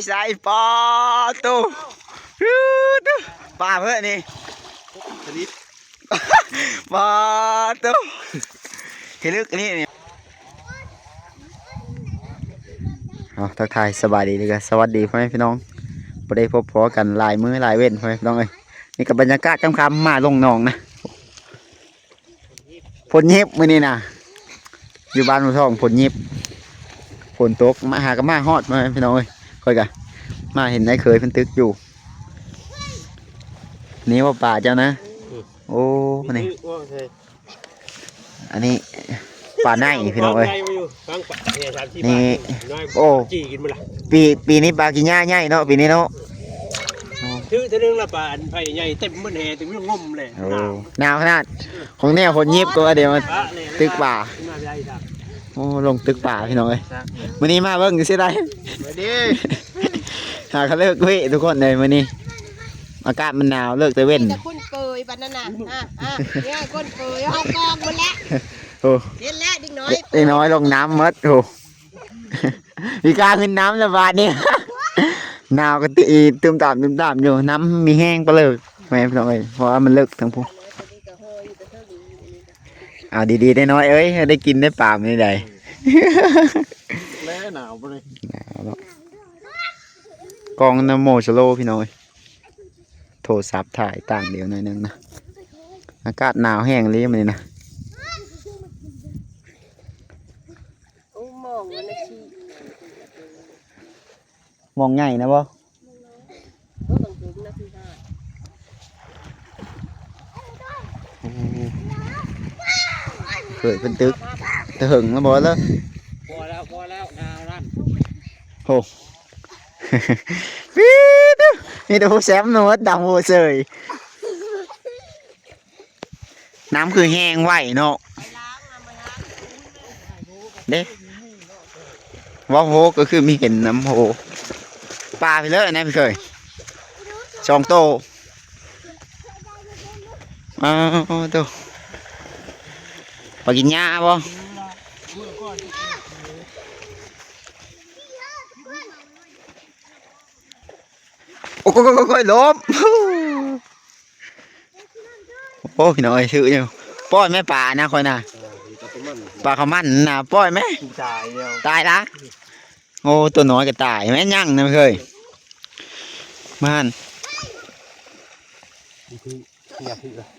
ໃສ່ປາໂຕ ປາເພິ່ນນີ້ ຊະນິດ ປາໂຕ ເຮັດລຶກນີ້ ນີ້ ເອົາ ທັກທາຍສະບາຍດີ ແລ້ວກໍສະຫວັດດີພໍ່ແມ່ພີ່ນ້ອງ ບໍ່ໄດ້ພົບພໍ້ກັນຫຼາຍມື້ຫຼາຍເວັນ ພໍ່ແມ່ພີ່ນ້ອງເອີຍ. ນີ້ກໍບັນຍາກາດຄ່ຳໆ ມາລົງໜອງນະ. ຝົນຫຍິບມື້ນີ້ນະ ຢູ່ບ້ານໝູ່ທອງຝົນຫຍິບ ຝົນຕົກ ມາຫາກໍມາຮອດ ພີ່ນ້ອງເອີຍ. ຂ້ອຍກໍມາເຫັນໄອ້ເຂີຍເພິ່ນຕຶກຢູ່ ນີ້ວ່າປາເຈົ້ານະ. ອືມ ໂອ້ ນີ້ ນີ້ ອັນນີ້ປາໄນພີ່ນ້ອງເອີຍ ນີ້. ໂອ້ ຈີ່ກິນມື້ລະ ປີ ປີນີ້ປາກິນຫຍ້າໃຫຍ່ເນາະ ປີນີ້ເນາະ. ຖືເທື່ອໜຶ່ງລະປາອັນໄຜ່ໃຫຍ່ເຕັມໝົດແຫ ເຕັມງົມເລີຍ. ໂອ້ ໜາວຂະໜາດ ຂອງແນວຄົນຍິບກໍວ່າດຽວມາຕຶກປາ. ໂອ້ ລົງຕຶກປາພີ່ນ້ອງເອີຍ ມື້ນີ້ມາເບິ່ງຊື່ໄດ໋ ຫາກະເລີກເວະທຸກຄົນເອີຍ. ມື້ນີ້ອາກາດມັນໜາວ ເລີກແຕ່ເວັນ ມີແຕ່ຄົນເປີຍປານນັ້ນນະ. ອ່າ ອ່າ ເອີ ຄົນເປີຍເຮົາກອງໝົດແລ້ວ. ໂອ້ ເຫັນແລ້ວ ເດັກນ້ອຍ ເດັກນ້ອຍລົງນ້ຳໝົດ. ໂອ້ ມີກາຂຶ້ນນ້ຳແລ້ວບາດນີ້ ໜາວກໍຕີຕຶມຕາມ ຕຶມຕາມຢູ່ ນ້ຳມີແຮງປະເລີຍ ແມ່ນພີ່ນ້ອງເອີຍ ເພາະວ່າມັນເລິກທາງພຸ້ນ. ເອົາດີໆ ໄດ້ນ້ອຍເອີຍ ໄດ້ກິນໄດ້ປາມື້ນີ້ໄດ໋. ແລ້ວໜາວບໍ່ນີ້ ໜາວເນາະ. ກ້ອງນຳໂມສະໂລພີ່ນ້ອງເອີຍ ໂທລະສັບຖ່າຍຕ່າງດຽວໜ້ອຍໜຶ່ງນະ. ອາກາດໜາວແຮງອີ່ຫຼີມື້ນີ້ນະ. ໂອ້ ມອງມັນນະ ມອງໃຫຍ່ນະບໍ່? ໂອ້ ບາງເຖິງນະ ເຄີຍເພິ່ນຕຶກແຕ່ເຫິງແລ້ວບໍ່ລະ? ພໍແລ້ວ ພໍແລ້ວ ນາວນັ້ນ ໂອ້ ປີດ ມີແຕ່ຜູ້ແຊມໂນດ ດຳໂຫເຊີຍ. ນ້ຳຄືແຮງໄວເນາະ ເດ້ ເວົ້າໂຮກໍຄືມີເຫັນນ້ຳໂຮ. ປາພີ່ເລີຍນະ ພີ່ເຄີຍ ສອງໂຕ. ອ້າວໂຕ ປາກິນຫຍ້າບໍ່? ໂອ້ຍ ໂອ້ຍ ໂອ້ຍ ລົ້ມ. ໂອ້ ພີ່ນ້ອງເອີຍ ຖືຢູ່ ປ່ອຍແມ່ປານະຂ້ອຍນະ ປາຂາວມັນນະ ປ່ອຍແມ່ ຕາຍແລ້ວ ຕາຍລະ. ໂອ້ ຕົວນ້ອຍກໍຕາຍ ແມ່ນຫຍັງນະເຄີຍ ມາຫັ້ນ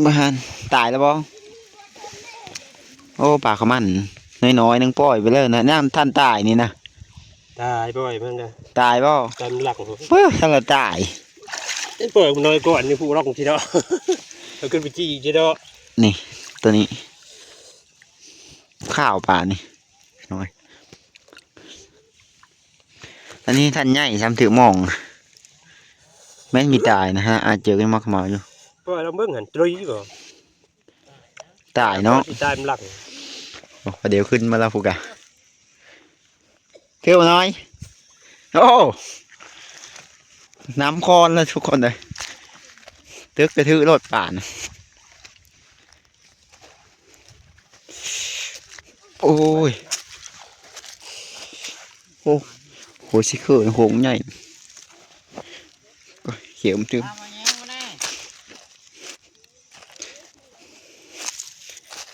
ມາຫັ້ນ ຕາຍແລ້ວບໍ່? ໂອ້ ປາຂາວມັນນ້ອຍໆ ໜຶ່ງ ປ່ອຍໄປເລີຍນະ ຍາມທັນຕາຍນີ້ນະ. ຕາຍ ປ່ອຍມັນກະຕາຍບໍ່? ຕາຍມັນຫຼັກ ເອີ ທັນລະຕາຍ ປ່ອຍມັນນ້ອຍກ່ອນນີ້ ຜູ້ລັອກທີ່ເນາະ ເອົາຂຶ້ນໄປຈີ່ທີ່ເນາະ. ນີ້ ຕົວນີ້ ຂາວປານີ້ນ້ອຍ ອັນນີ້ທັນໃຫຍ່ຊ້ຳຖືກມອງ ແມ່ນມີຕາຍນະຮະ ອາດເຈີກັນມາຂະເໝົາຢູ່ ປ່ອຍລອງເບິ່ງຫັ້ນ ຕາຍບໍ່? ຕາຍເນາະ ຕາຍມັນຫຼັກ ໂອ້ ດຽວຂຶ້ນມາແລ້ວພຸ້ນກະ. ຖືບໍ່ນ້ອຍ ໂອ້ ນ້ຳຄອນແລ້ວທຸກຄົນເອີຍ ຕຶກກະຖືໂລດປານ. ໂອ້ຍ ໂອ້ ໂຫ ຊິເຂີນ ໂຫງໃຫຍ່ ໂອ້ຍ ຂຽວມັນຕຶມ.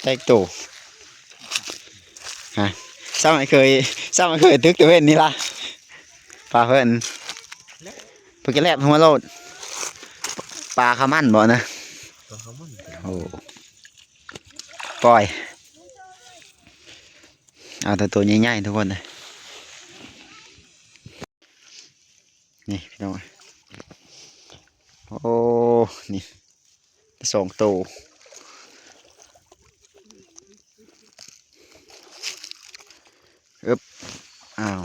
ແຕກໂຕ ຮະ ຊ້ຳໄອ້ເຄີຍ ຊ້ຳໄອ້ເຄີຍຕຶກຕະເວັນນີ້ລະ ປາເພິ່ນ ເພິ່ນກະແລບຫົວໂລດ ປາຂາວມັນບໍ່ນະ ປາຂາວມັນ ໂອ້ ປ່ອຍ ເອົາແຕ່ໂຕໃຫຍ່ໆ ທຸກຄົນເອີຍ. ນີ້ພີ່ນ້ອງ ໂອ້ ນີ້ສອງໂຕ ອຶບ ອ້າວ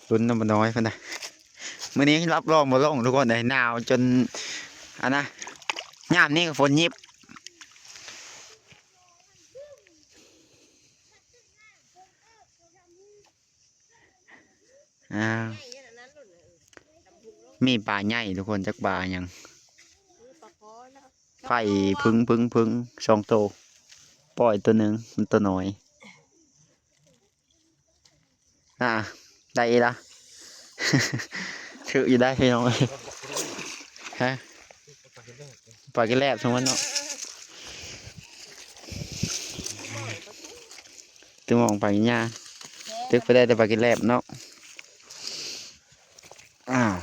ລຸ້ນນຳບໍ່ນ້ອຍເພິ່ນນະ ມື້ນີ້ຮັບຮອງບໍ່ລົງທຸກຄົນເອີຍ ໜາວຈົນ ອັນນະ ຍາມນີ້ກໍຝົນຫຍິບ ອ້າວ ມີປາໃຫຍ່ທຸກຄົນ ຈັກປາຫຍັງ ປາຄໍເນາະ. ໄຟເພິ່ງໆໆ ສອງໂຕ ປ່ອຍໂຕໜຶ່ງ ມັນໂຕນ້ອຍ. ອ່າ ໄດ້ອີກລະ ຖືກຢູ່ໄດ໋ພີ່ນ້ອງເອີຍ. ຮະ ປາກິແລບ ສົມມຸດເນາະ ຕຶກມອງປາກິນຍາ ຕຶກໄປໄດ້ແຕ່ປາກິແລບເນາະ. ອ້າວ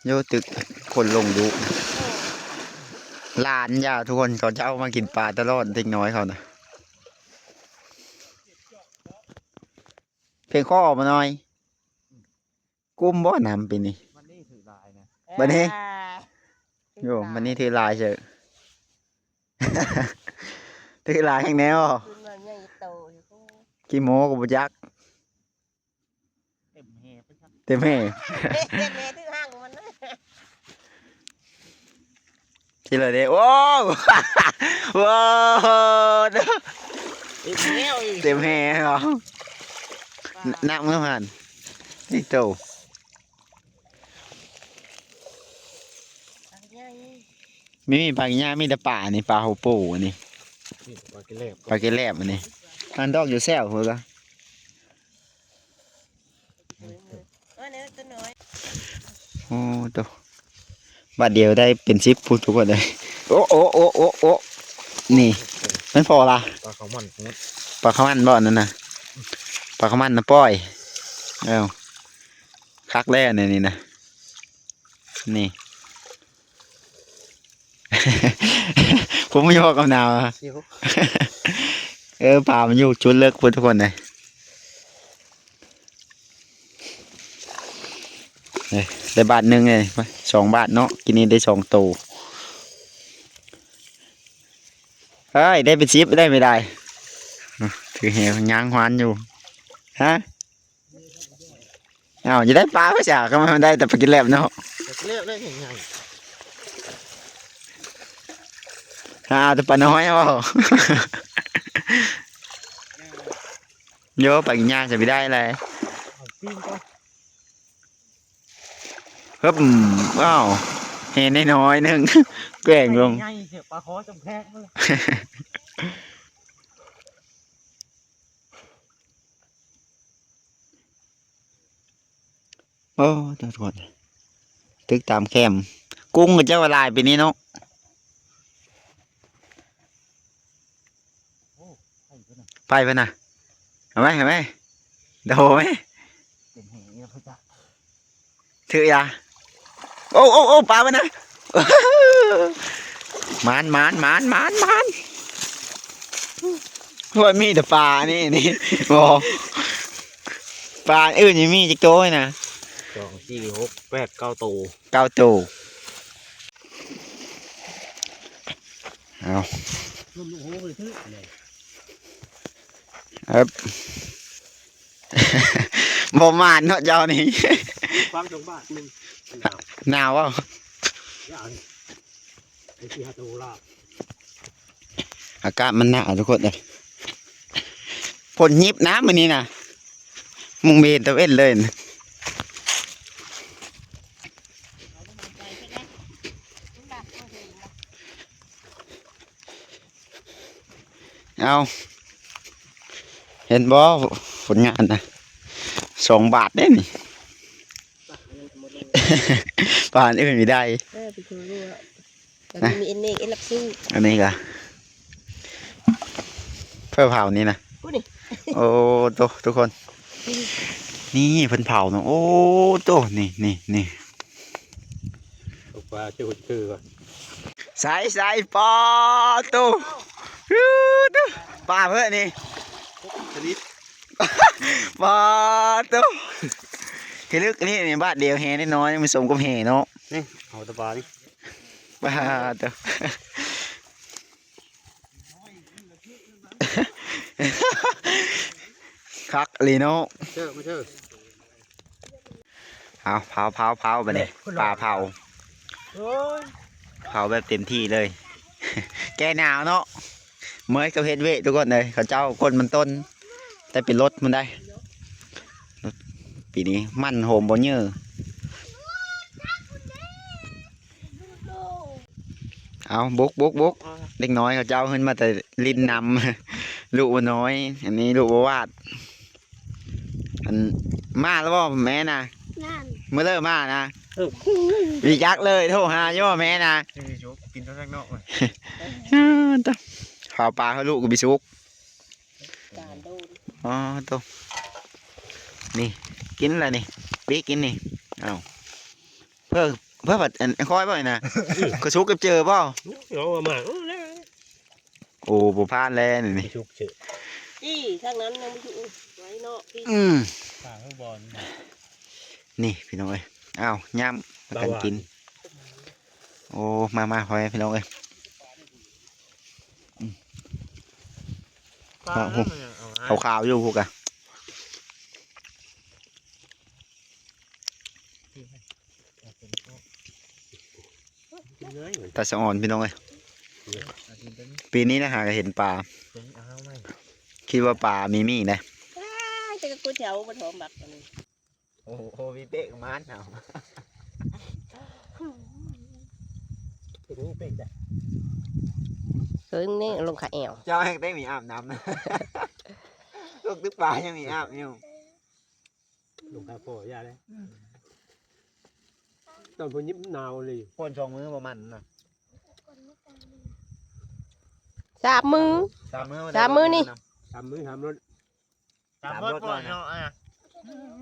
ໂຍ ຕຶກຄົນລົງດຸ ຫຼານຢາ ທຸກຄົນ ເຂົາເຈົ້າມາກິນປາຕະຫຼອດ ເດັກນ້ອຍເຂົານະ. ເພງຂໍມາໜ່ອຍ ກຸ້ມບໍ່ນຳປີນີ້ ບັດນີ້ຖືຫຼາຍນະ ບັດນີ້ ອ່າ ໂຍ ບັດນີ້ຖືຫຼາຍເສີ ຖືຫຼາຍແຮງແນວ ຂຶ້ນມາໃຫຍ່ໂຕຢູ່ ຂີ້ໂມ້ກໍບໍ່ຈັກ ເຕັມແຮ່ໄປຊະ ເຕັມແຮ່ ເຕັມແຮ່ຖືຫາງມັນນະ. ທີ່ລະເດ້ ໂອ້ ໂອ້ ເຕັມແຮ່ອີກ ເຕັມແຮ່ເນາະ ນ- ນັບເງິນຫັ້ນ ນີ້ໂຕ ປາໃຫຍ່ ມີ ມີປາກິນຍາ ມີແຕ່ປານີ້ ປາຫົວປູອັນນີ້ ນີ້ປາກິແລບ ປາກິແລບອັນນີ້ ອັນດອກຢູ່ແຊວພຸ້ນລະ. ໂອ້ ໂຕ ບາດດຽວໄດ້ເປັນສິບພຸ້ນ ທຸກຄົນເອີຍ. ໂອ້ ໂອ້ ໂອ້ ໂອ້ ໂອ້ ນີ້ ແມ່ນພໍລະ ປາຂາວມັນ ປາຂາວມັນບໍ່ ອັນນັ້ນນະ ປາຂາວມັນນະ ປ່ອຍ. ເອົ້າ ຄັກແລ້ວ ແນວນີ້ນະ ນີ້ ຜົມບໍ່ຢອກກັບໜາວ ເອີ ປາມັນຢູ່ຈຸດເລິກພຸ້ນ ທຸກຄົນເອີຍ. ເອີ ໄດ້ບາດໜຶ່ງເລີຍ ສອງບາດເນາະ ກິນນີ້ໄດ້ສອງໂຕ. ເອີຍ ໄດ້ເປັນສິບ ໄດ້ໄມ່ໄດ້ ຖືແຫຍ່າງຫວານຢູ່ ຮະ. ອ້າວ ຈະໄດ້ປາໄປຊະ ກໍມັນໄດ້ແຕ່ປາກິແລັບເນາະ ປາກິແລັບໄດ້ຫຍັງ ຫາເອົາແຕ່ປານ້ອຍເວົ້າ ໂຍ ປາກິນຍາຈະໄປໄດ້ແລ້ວ ເອົາປີ້ງກ່ອນ ຮຶບ ອ້າວ ແຫນ້ອຍໆໜຶ່ງ ແກວ່ງລົງ ໃຫຍ່ເສຍ ປາຄໍຈຳແພກໝົດເລີຍ. ໂອ້ ທຸກຄົນ ຕຶກຕາມແຄມ ກຸ້ງກໍເຈົ້າວ່າຫຼາຍປີນີ້ເນາະ ໄປເພິ່ນນະ ເອົາໄວ້ ເອົາໄວ້ ໂດໄວ້ ເປັນແຫງອີກແລ້ວ ຖືກຢາ ໂອ້ ໂອ້ ໂອ້ ປາມັນນະ ມານ ມານ ໂອ້ຍ ມີແຕ່ປານີ້ ນີ້ ບໍ່ ປາອື່ນຍັງມີຈັກໂຕນະ ສອງ ສີ່ ຫົກ ແປດ ເກົ້າໂຕ ເກົ້າໂຕ ເອົາ ເອີບ ບໍ່ໝານເນາະເຈົ້ານີ້ ຟັງສອງບາດໜຶ່ງ ໜາວ ໜາວເວົ້າ ອາກາດມັນໜາວທຸກຄົນເອີຍ ຝົນຫຍິບນະມື້ນີ້ນະ ມຸງເມນຕາເວັນເລີຍ. ເອົາ ເຫັນບໍ່ ຜົນງານນະ ສອງບາດເດ້ນີ້ ປານອື່ນມີໄດ້ ເອີ ໄປໂທຮູ້ ແລ້ວມີເອັນເມກເອັນລັບຊູ ອັນນີ້ກະ ເພື່ອເຜົານີ້ນະ ໂອ້ ໂຕ ທຸກຄົນ ນີ້ເພິ່ນເຜົາເນາະ ໂອ້ ໂຕ ນີ້ ນີ້ ນີ້ ເອົາປາເຈົ້າຄືວ່າ ໃສ່ ໃສ່ ປາໂຕ ປາເພິ່ນນີ້ ປາໂຕ ເຮີ້ຍ ລຶກນີ້ ນີ້ບາດດຽວແຮ່ນ້ອຍໆ ມັນສົມກັບແຮ່ເນາະ ນີ້ ເອົາແຕ່ປານີ້ ປາໂຕ ຄັກອີ່ຫຼີເນາະ ເຊີ ມາເຊີ ເອົາ ເຜົາ ເຜົາ ເຜົາ ບາດນີ້ ເອີ ປາເຜົາ ໂອ້ຍ ເຜົາແບບເຕັມທີ່ເລີຍ ແກ້ໜາວເນາະ ເໝີຍກັບເຮັດເວະ ທຸກຄົນເອີຍ ເຂົາເຈົ້າກົ້ນມັນຕົ້ນ ແຕ່ເປັນລົດພຸ້ນໃດ໋ ປີນີ້ມັນໂຮມບໍ່ເຍີ ເອີ ເອົາ ບຸກ ບຸກ ບຸກ ເດັກນ້ອຍເຂົາເຈົ້າຂຶ້ນມາແຕ່ຫຼິ້ນນຳ ລູກບໍ່ນ້ອຍ ອັນນີ້ລູກບໍ່ຫວາດ. ອັນ ມາແລ້ວບໍ່ແມ່ນະ? ນັ້ນ ມື້ເລີມານະ ເອີ ບໍ່ຈັກເລີຍ ໂທຫາຢູ່ບໍ່ແມ່ນະ? ກິນເທົ່າທາງນອກ ເອົາປາເຂົາລູກກໍບໍ່ສຸກ. ການໂດນ ອໍ ໂຕ ນີ້ ກິນລະນີ້ ປີກິນນີ້. ເອົ້າ ເພິ່ນ ເພິ່ນ ອັນ ຄອຍບໍ່ນີ້ນະ? ກະສຸກກັບເຈີບໍ່? ເອົາມາ ໂອ້ ບໍ່ຜ່ານແລ້ວນີ້ ສຸກເຈີ ອີ່ ທາງນັ້ນຍັງບໍ່ສຸກ ໄວ້ເນາະ ປີ ອືມ ປາເຮົາບອນ ນີ້ພີ່ນ້ອງເອີຍ. ອ້າວ ຍາມ ພາກັນກິນ. ໂອ້ ມາໆ ພໍ່ແມ່ພີ່ນ້ອງເອີຍ. ປາ ໂອ້ໂຫ ເອົາມາ ຂາວໆຢູ່ພຸ້ນກະ ຕາສະອອນພີ່ນ້ອງເອີຍ. ປີນີ້ນະຫາກະເຫັນປາ ຄິດວ່າປາມີມີໄດ໋. ອ້າຍ ແຕ່ກະກູແຖວບໍ່ຖອມບັກອັນນີ້. ໂອ້ໂຫ ມີເປກມານເອົາ ເປັນມີເປກຈ້ະ ເຮີ້ຍ ນີ້ລົງຂາແອວ ເຈົ້າແຮ່ງໄດ້ມີອາບນ້ຳ ລູກຕຶກປາຍັງມີອາບຢູ່ ລົງຂາພໍຢ່າເລີຍ ອືມ ຕອນພຸ້ນຍິບໜາວເລີຍ ຝົນສອງມື້ບໍ່ມັນນະ ສາມມື້ ສາມມື້ ສາມມື້ນີ້ ສາມມື້ ສາມລົດ. ຕາມລົດ ຕາມລົດ ເນາະ ເນາະ ເອີ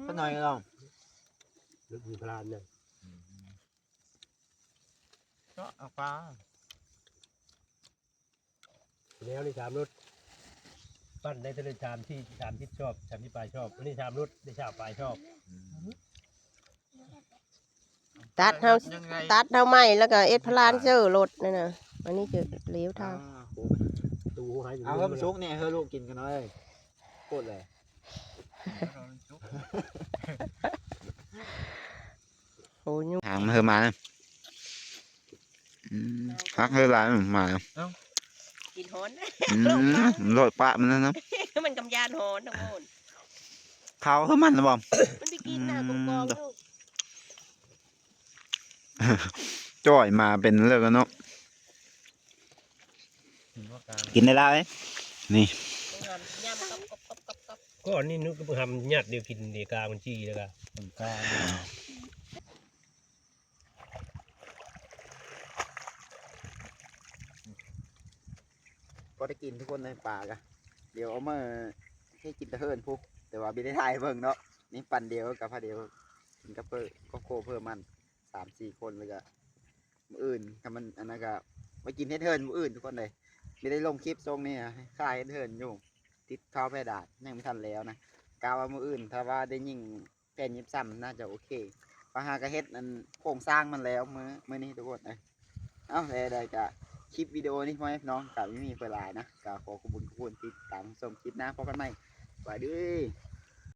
ເພິ່ນໜ້ອຍລອງ ລົດມີພະລານເນາະ ເຈາະເອົາປາ ແນວນີ້ສາມລົດ ປັ່ນໄດ້ເທົ່າໃດ ສາມສິບ ສາມສິບຊອບ ສາມສິບປາຍຊອບ ອັນນີ້ສາມລົດໄດ້ຊາວປາຍຊອບ ອືມ. ຕັດເຮົາ ຕັດເຮົາໃໝ່ ແລ້ວກໍເຮັດພະລານເຊີລົດນັ້ນນະ ອັນນີ້ຈະເລວທາງ ອ່າ ໂອ້ ຕູໃຫ້ ເອົາເຮີ້ຍ ມັນສຸກແດ່ເຮີ້ຍ ລູກກິນກັນເອີຍ ໂຄດເລີຍ ໂອ້ຍ ຫາງເຮີ້ຍມານະ ອືມ ຮັກເຮີ້ຍຫຼາຍ ມາ ກິນຮ້ອນ ອືມ ໂລດປະມັນນະ ມັນກຳຢ້ານຮ້ອນທັງໝົດ ເຂົາຄືມັນນະບໍ່ ມັນໄປກິນນະ ອືມ ກອງໆ ລູກ ຈ່ອຍມາເປັນເລີກແລ້ວເນາະ ກິນໄດ້ຫຼາຍ ນີ້ ຍຳ ຍຳ ກັບ ກັບ ກັບ ກັບ ກໍອັນນີ້ນຶກວ່າຫຳຍາດດຽວກິນເດກາມັນຈີ່ແລ້ວກະ ພໍໄດ້ກິນທຸກຄົນເລີຍປາກະ ດຽວເອົາມື້ໃຫ້ກິນແຕ່ເຮີ້ນພຸ້ນ ແຕ່ວ່າບໍ່ໄດ້ຖ່າຍໃຫ້ເບິ່ງເນາະ ນີ້ປັນດຽວກັບພາດຽວ ກິນກັບເພີ້ ຄອບຄົວເພີ່ມມັນ ສາມສີ່ຄົນ ແລ້ວກະມື້ອື່ນ ຄັນມັນອັນນັ້ນກະໄປກິນເຮັດເຮີ້ນມື້ອື່ນທຸກຄົນເລີຍ ບໍ່ໄດ້ລົງຄລິບຊ່ວງນີ້ ຄາເຮັດເຮີ້ນຢູ່ ຕິດຄາວເພດານ ຍັງບໍ່ທັນແລ້ວນະ ກະວ່າມື້ອື່ນ ຖ້າວ່າໄດ້ຍິງ ແຜ່ນຍິບຊ້ຳ ໜ້າຈະໂອເຄ ວ່າຫາກະເຮັດອັນໂຄງສ້າງມັນແລ້ວ ມື້ ມື້ນີ້ທຸກຄົນເອີຍ. ເອົ້າ ແລ້ວໃດກະຄລິບວິດີໂອນີ້ ພໍ່ແມ່ພີ່ນ້ອງກະບໍ່ມີເວລານະ ກະຂໍຂອບຄຸນທຸກຄົນທີ່ຕິດຕາມຊົມ ຄລິບໜ້າພົບກັນໃໝ່ ສະບາຍດີ.